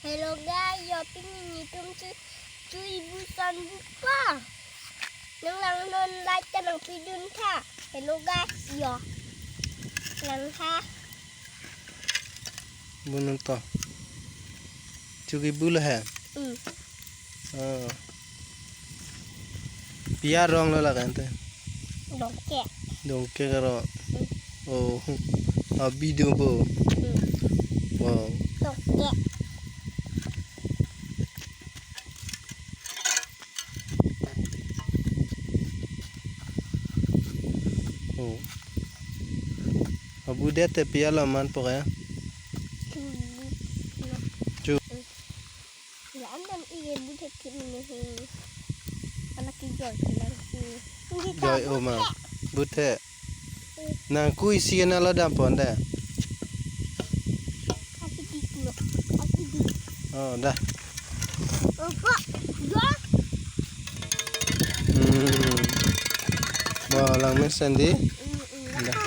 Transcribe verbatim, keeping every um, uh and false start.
Hello guys, yo pini netum chu chu ibu son bupa. Nang lang non like ta nangpidun tha. Hello guys, yo. Lang ha. Bunun to. Chu ibu lo he. Hmm. Oh. Pi arong lo lakan te. Dongke. Dongke karo. Hmm. Oh. Abi do bo. Hmm. Wow. Dongke. Oh. Abu det te pi alo man po kaya? Chu. Hmm. Chu. Hmm. Ya, antam ire bu det te mene he. Anak ki joy ke lang si. Joy oma. Bu det. Nang kui si na lo dam pon de. Apidik lo. Apidik. Oh, dah. Opa. Ya. Hmm. Wah, lang mesen di. Hmm, hmm. Dah.